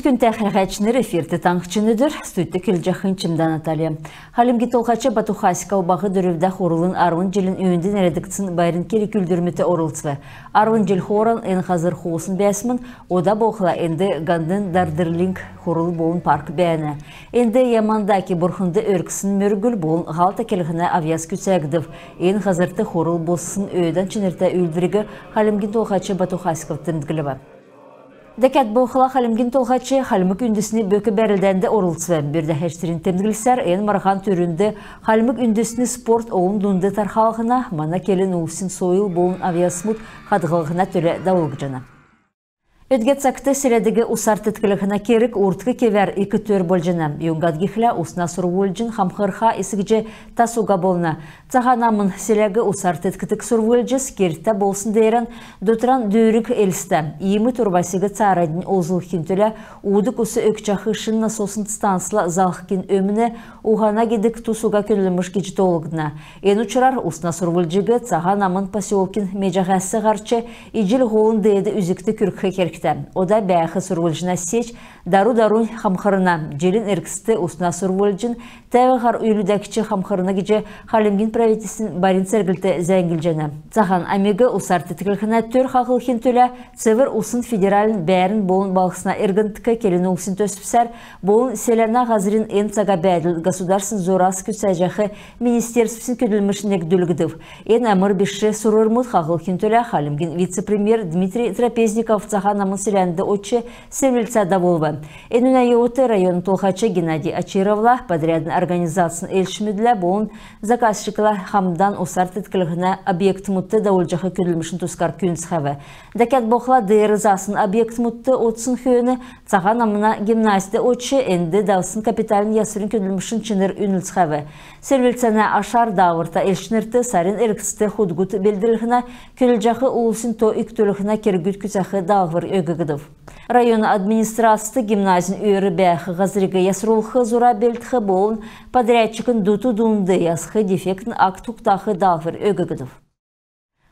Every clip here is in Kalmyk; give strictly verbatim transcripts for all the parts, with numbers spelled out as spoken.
Күндтә хәләһәчнр, эфирт «Таңһчин өдр», студьд келҗәхнь Чимдә Наталья. Хальмгин Толһач Бату Хасиков Баһ Дөрвдә хурлын арвн җилин өөнд нерәдгдсн байрин керг-үүлдврмүдт орлцв. Арвн җил хооран эн һазр хоосн бәәсмн, ода болхла энд Гандын дардрлң хурл болн парк бәәнә. Энд Ямандаки бурхнд өргсн мөргүл болн һал тәклһнә авъяс күцәгдв. Эн һазрт хурл боссн өөдән чинртә үүлдвриг Хальмгин Толһач Бату Хасиков темдглв. Дәкәд болхла Хальмгин Толһач хальмг үндсни бөк бәрлдәнд орлцв. Бүрдәһәчнрин темдглсәр, эн марһан түрүнд хальмг үндсни спорт олн дунд тархалһна, мана келн улсин сойл болн авъясмуд хадһллһна төлә давулгдҗана. Өдгә цагт селәдиг усар тетклһнә керг урдк кевәр ик төр болҗана. Юңгад гихлә усна сурвулҗн хамхрха эс гиҗ тас уга болна. Цаһан Амн селәг усар теткдг сурвулҗс киртә болсн деерән дотран дүүрг Элстә. Иим турвасиг цааранднь олзлхин төлә уудг ус өгчәх шин насосн станцла залххин өмн уһана гидг тус уга көдлмш гиҗ тоолгдна. Эн учрар усна сурвулҗиг Цаһан Амн поселкин меҗәһәс һарч, Иҗл һолын деед үзгт күргх кергтә. Ода бәәх сурвулҗна сеть дару-дарунь хамхрна. Җилин эргцд усна сурвулҗн тәв һар үлүдәгч хамхрна гиҗ Хальмгин правительствин барин церглт зәңглҗәнә. Цаһан Амиг усар тетклһнә төр хаһлхин төлә «Цевр усн» федеральн бәәрн болн балһсна эргндк келн улсин төсвсәр болн селәнә һазрин эн цага бәәдл государствин зурас күцәҗәх министерствсин көдлмш негдүлгдв. Эн әмр биш сурврмуд хаһлхин төлә Хальмгин вице-премьер Дмитрий Трапезников Цаһан Амн селәнд одҗ селвлцә давулв. Энүнә йовудт района толһач Геннадий Очировла, подрядн организацин элчмүдлә болн заказчикла хамдан усар тетклһнә объектмудт давулҗах көдлмшин тускар күүндцхәв. Дәкәд болхла деер заасн объектмудт одсн хөөн Цаһан Амна гимназьд одҗ, энд давсн капитальн ясврин көдлмшин чинр үнлцхәв. Селвлцәнә ашар дааврта элчнрт сарин эргцд худгуд белдлһнә, көдлҗәх улсин то икдүллһнә кергүд күцәх даалһвр өггдв. Района администрацд гимназин өөр бәәх һазриг ясрулх зура белдх болн подрядчикин дуту-дунд ясх дефектн акт угтах даалһвр өггдв.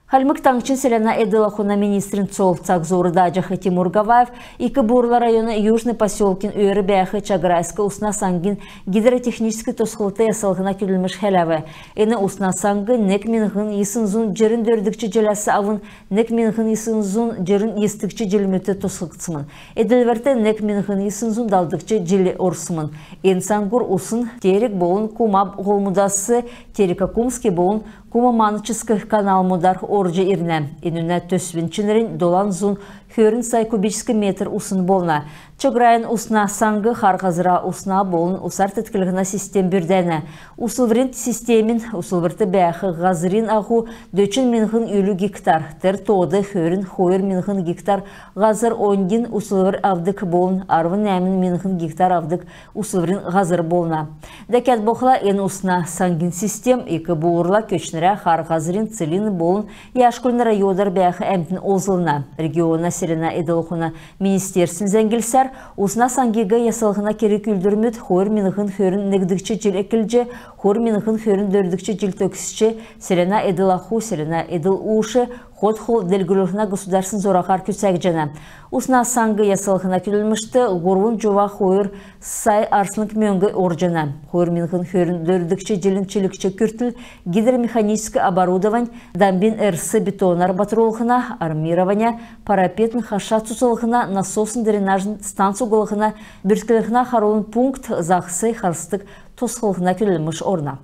Хальмг Таңһчин селәнә эдл-ахун министрин цол цаг зуур дааҗах Тимур Гаваев Ик-Буурла района Южный поселкин өөр бәәх Чаграйск усна саңгин гидротехническ тосхлт яслһна көдлмш хәләв. Эн усна саңг нег миңһн йисн зун җирн дөрвдгч җиләс авн нег миңһн йисн зун җирн йисдгч җилмүдт тосхгдсмн. Эдлврт нег миңһн йисн зун далдгч җил орсмн. Эн саңгур усн Терек болн Кума һолмудас Терекокумский болн Кумаманчск каналмудар орҗ ирнә. Энүнә төсвин чинрнь долан зун хөрн сай кубическ метр усн болна. Чограйн усна саңг хар һазра усна болн усар тетклһнә систем бүрдәнә. Услврин системин услврт бәәх һазрин аһу дөчн миңһн үлү гектар. Тер тоод хөрн хойр миңһн гектар һазр оньдин услвр авдг болн арвн нәәмн миңһн гектар авдг услврин һазр болна. Дәкәд болхла эн усна саңгин систем Ик-Буурла, Көтчнрә, Хар Һазрин, Целинн болн Яшкулин районар бәәх әмтн олзлна. Региона селәнә эдл-ахун министерствин зәңглсәр, усна саңгиг яслһна керг-үүлдврмүд хойр миңһн хөрн негдгч җил эклҗ, хойр миңһн хөрн дөрвдгч җил төгсч, селәнә эдл-аху, селәнә эдл-уш, хот-хол делгрүллһнә государствин зураһар күцәгдҗәнә. Усна саңг яслһна көдлмшт һурвн җува хойр сай арслң мөңг орҗана. Хойр миңһн хөрн дөрвдгч җилин чилгч күртл гидромеханическ оборудовань, дамбин эрс бетонар батрулһна, армирования, парапетн хаша цуцлһна, насосн дренажн станц углһна, бүртклһнә харулын пункт, заһс харсдг тосхлһна көдлмш орна.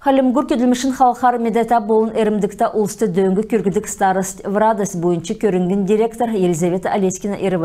Хальмгур көдлмшин халхар медәтә болн эрмдгтә улст дөң күргдг «Старость в радость» буйнч көрңгин директор Елизавета Олеськина ирв.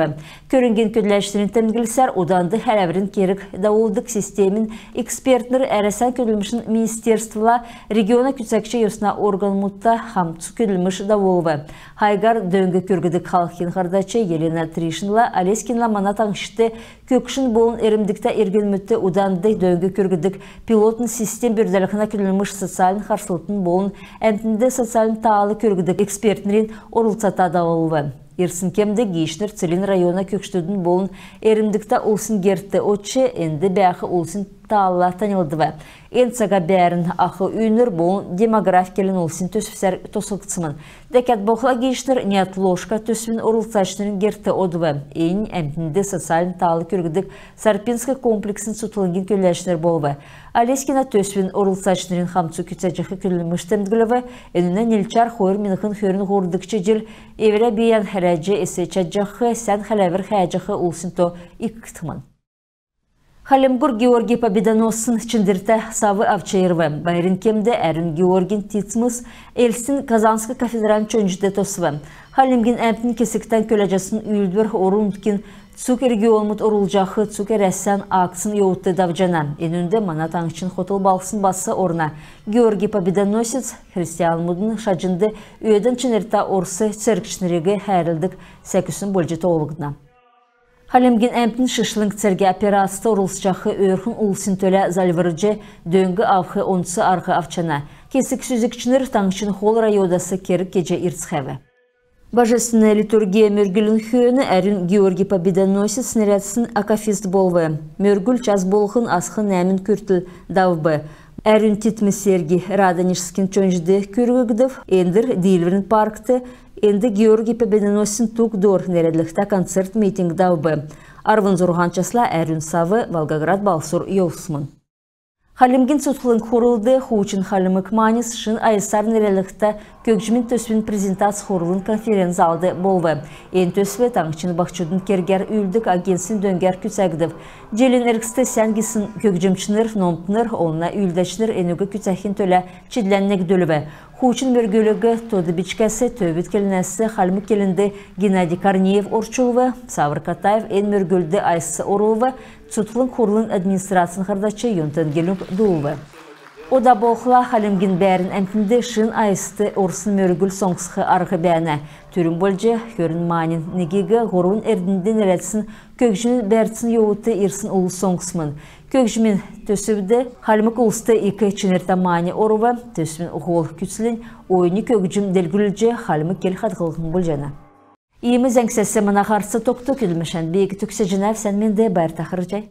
Көрңгин көдләчнрин темдглсәр, уданд хәләврин керг давулдг системин экспертнр Әрәсән көдлмшин министерствла, региона күцәгч йосна органмудта хамцу көдлмш давулв. Хайгар дөң күргдг халхин һардач Елена Тришинла Олеськинла мана таңһчд көгшн болн эрмдгтә иргнмүдт уданд дөң күргдг пилотн систем бүрдәлһнә көдлмш социальн харслтын болн әмтнд социальн таал күргдг экспертнрин орлцата давулв. Ирсн кемд гиичнр Целинн района көгшдүдин болн эрмдгтә улсин герт одч, энд бәәх улсин таалла таньлдв. Эн цага бәәрн ах үйнр болн «Демографь» келн улсин төсвсәр тосхгдсмн. Дәкәд болхла гиичнр «Неотложка» төсвин орлцачнрин герт одв. Эннь әмтнд социальн таал күргдг Сарпинск комплексин цутхлңгин көдләчнр болв. Олеськина төсвин орлцачнрин хамцу күцәҗәх көдлмш темдглв. Энүнә нилчәр хойр миңһн хөрн һурвдгч җил эврә бийән хәләҗ эс чадҗах, сән хәләвр хәәҗәх улсин то икдхмн. Хальмгур Георгий Победоносцин чинртә сав авч ирв. Байрин кемд әрүн Георгин титцмс Элстин Казанск кафедральн чонҗд тосв. Хальмгин әмтн кесгтән күләҗәсн үүлдвр орн-нутгин цуг регионмуд орулҗах цуг Әрәсән акцин йовудт давҗана. Энүнд мана таңһчин хотл балһсн бас орна. Георгий Победоносец христианмудын шаҗнд өөдән чинртә орс цергчнриг хәәрлдг сәкүсн болҗ тоолгдна. Хальмгин әмтн шишлң цергә операцд орлцҗах өөрхн улсин төлә зальврҗ, дөң авх онц арһ авчана. Кесг сүзгчнр таңһчин хол районудас керг кеҗ ирцхәв. Божественная литургия мөргүлин хөөн әрүн Георгий Победоносец нерәдсн акафист болв. Мөргүл час болһн асхн нәәмн күртл давв. Әрүн титм Сергий Радонежскин чонҗд күрггдв. Эндр Диилврин паркт «Энд Георгий Победоносцин туг дор» нерәдлһтә концерт-митинг давв. Арвн зурһан часла әрүн сав Волгоград балһсур йовсмн. Хальмгин цутхлң хурлд «Хуучн хальмг маньс шин айсар» нерәдлһтә көгҗмин төсвин презентац хурлын конференц-залд болв. Эн төсв таңһчин баһчудын кергәр үүлддг агентствин дөңгәр күцәгдв. Җилин эргцд сән гисн көгҗмчнр, номтнр, олна үүлдәчнр энүг күцәхин төлә чидлән негдүлв. Хуучн мөргүлиг тод бичгәс, төвд келнәс хальмг келнд Геннадий Корнеев орчулв. Савр Катаев эн мөргүлд айс орулв. Цутхлң хурлын администрацин һардач Йонтн Гелүнг дуулв. Ода болхла Хальмгин бәәрн әмтнд шин айст орсн мөргүл соңсх арһ бәәнә. Түрүн болҗ хөрн манин негиг һурвн эрднд нерәдсн көгҗмин бәрцин йовудт ирсн улс соңсмн. Көгҗмин төсвд хальмг улст ик чинртә мань орв. Төсвин һол күцлнь — оюни көгҗм делгрүлҗ, хальмг кел хадһллһн болҗана. Иим зәңгсәс мана һарц тогтв. Көдлмшән би төгсәҗәнәв. Сән менд, байрта харһий.